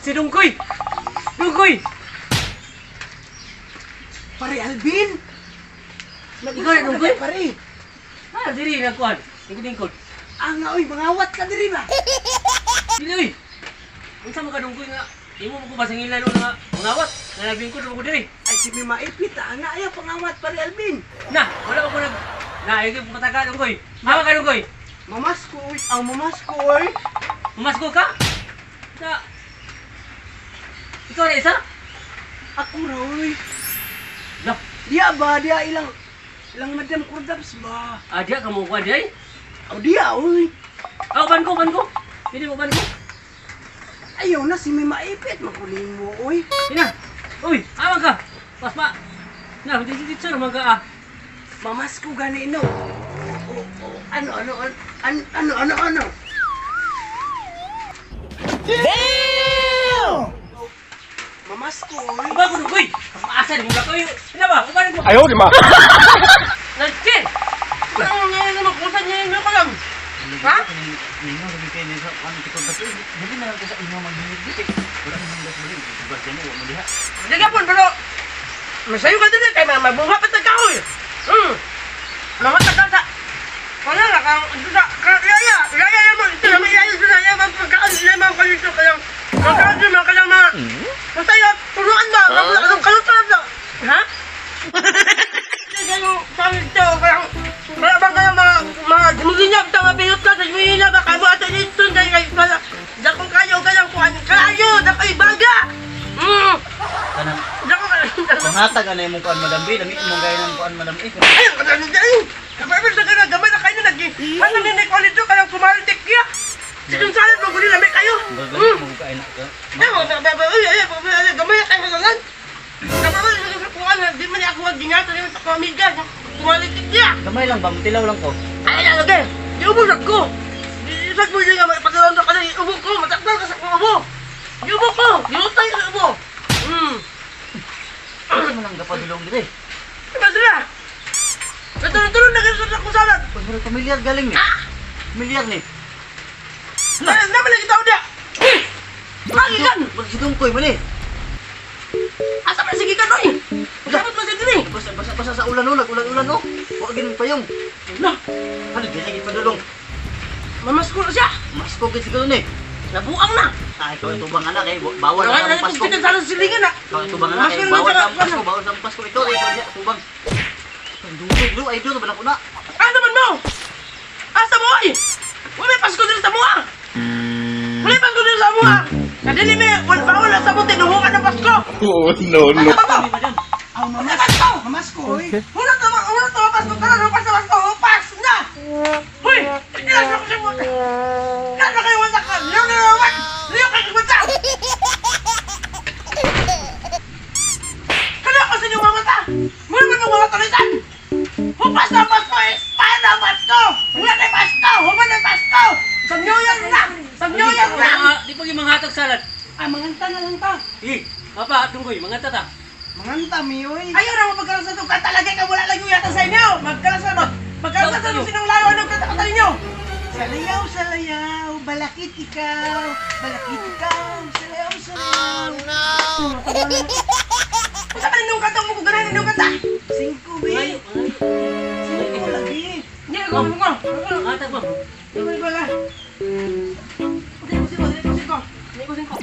Si Dungkoy! Dungkoy! Pare Alvin! Ikaw na, Dungkoy? Pare! Ah, diri nagkuhan. Lingkod-lingkod. Ah nga, oy, mangawat ka diri ba? Dili oy. Unsa man ka, Dungkoy, nga imo mo ko basangilan o nga mangawat nga naglingkod mo ko diri. Ay, si may maipit, ah nga, ayaw pangawat, pare Alvin. Na, wala ko nag na ay ko pataka, Dungkoy. Hawa ka, Dungkoy. Mamasko, oy. Ang mamasko, oy. Umasko ka? Na. Ikaw na isa? Ako ra, oy. La, Diya ba, diya ilang ilang Madam Cordabs ba? ah, diya ka mo kuan diay. O diya, oy. Ah, uban ko, uban ko. Pili mo uban ko. Ayaw na, si may maipit, makuling mo, oy. Ina. Uy, awa ka. Pasma. Na, di di sir man ka ah. Mamasko gani no. O, o, ano, ano, ano, ano, ano, ano? Damn! Mamasko, oy. Uban ko, Dungkoy. Maasa mo ka koy. Ina ba, uban ko. 哎呦我的妈！ Nandiyan. Ano nga naman kung saan niya ko lang? Ha? Ninyo lagi kayo nila ano tikod ba dili na lang ko sa inyo maghihigit eh. Wala nang gas bali. Bugas yan wa mo diha. Hindi ka po, pero masayo ka din eh, kay mga mabungha pa tagkahoy. Mga taga sa wala na kang sa yaya, yaya naman ito naman yaya ito na yaya pagkaan naman kayo ito kayang pagkaan naman kayang mga basta yun, turuan ba? Anong kalutan na? Ha? Kaya sabi ito, kaya kaya ba kaya mga mga gumulinyag ta mabiyot ka sa gumulinyag ba kamo at ito dahil kay kaya dakong kayo kayang kuan kayo dakoy baga. Kanang Dako panghatag ana imong kuan madam B, lami imong gaya ng kuan madam A. Ay, kadani dai. Kapag sa kana gamay na kayo nagi. Ano ni ko nito kayang kumalitik niya. Sige salad mo guli lami kayo. Murag lami imong kain na ka. Ay, ay, ay, ay, gamay na kayo magalan. Kapag sa kuan di man ako ginata ni sa amiga. Kumalitik niya. Gamay lang ba mutilaw lang ko. Ay, ay, okay. Di ubo sa ko. Di sa mo nga pagkaon sa kanay ubo ko, matakdal ka sa kong ubo. Di ubo ko, di utay sa ubo. Ano mo nang gapadulong dire? Diba sila? Natuloy-tuloy na kayo sa akong salad. Pag murag pamilyar galing ni. Pamilyar ni. Ay, naman lagi tao dia. Lagi kan. Murag si Dungkoy man eh. Asa man sige ka doy? Dapat mo sa diri. Basa basa basa sa ulan no, nag-ulan-ulan no. Wa gid payong. Na, Ano dili gid padulong. mamasko na siya. Masko gid siguro ni. Nabuang na. Ah, ikaw ito bang anak eh, bawal Wala na na ang Pasko. kita sa silingan na. Ikaw ito bang anak eh, bawal na ang Pasko, bawal na ang Pasko. Ito, ikaw diya, tubang. Ang dungkoy, do, idol, ba na ko na? Ano man mo? Asa mo ay? Wala may Pasko diri sa mua. Wala may Pasko diri sa mua. Kadili may wala bawal na sa buti nuhukan ng Pasko. Oh no no! Ano ba? Madam. Aw, mamasko, mamasko, oy. Wala to Pasko tara hupas na Pasko, hupas na. Hoy, kailan ko siya mo. Kailan kayo wala ka? Liyo na naman. Liyo kayo mata. Kailan ko sa inyo mga mata? Muna man mga mata tulisan. Hupas na Pasko, expire na Pasko. Wala na Pasko, human na Pasko. Sa New Year na. Sa New Year na. Di pa gyud manghatag salad. Ah, manganta na lang ta. Eh, papa, Dungkoy, manganta ta. Manganta, mi, oy. Ayaw na mo magkaroon sa tugka talaga ka wala lang yung yata sa inyo. Magkaroon sa magkaroon sa tugka sinong layo anong kanta ka ninyo. Salayaw, salayaw, balakit ikaw, balakit ikaw, salayaw, salayaw. Unsa ka nung kanta mo ko ganahan nung kanta? Singko, bi. Mangayo, mangayo. Singko lagi. Hindi ko ko. Manghatag mo. Hindi ko ba. Hindi ko singko, hindi ko singko. Hindi ko singko.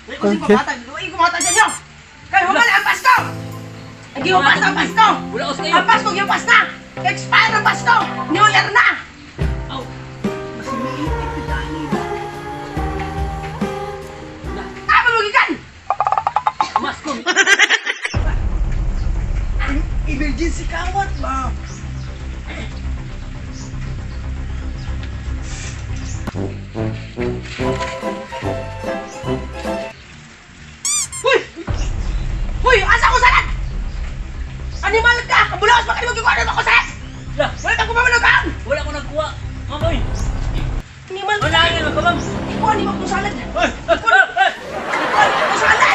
Hindi ko singko bata, luwi ko mata sa inyo. Kay human ang Pasko. Gihupas ang Pasko. Wala os kayo. Ang Pasko gihupas na. Expire ang Pasko. New Year na. Aw, Kasi may ipit, bitani. Tama mo gikan. umasko. Emergency kawat ba? Hoy! Hoy, asa ko salat? Animal ka! Kabulaos ba kayo magkikuha ng ako salat? La, Wala kang kumamanogaan! wala ko nagkuha. Ma'am, oy. Animal ka! Wala nga magkamam. Ikuha ni mo akong salad! Oy, oy, oy, oy. Ikuha ni mo akong salad!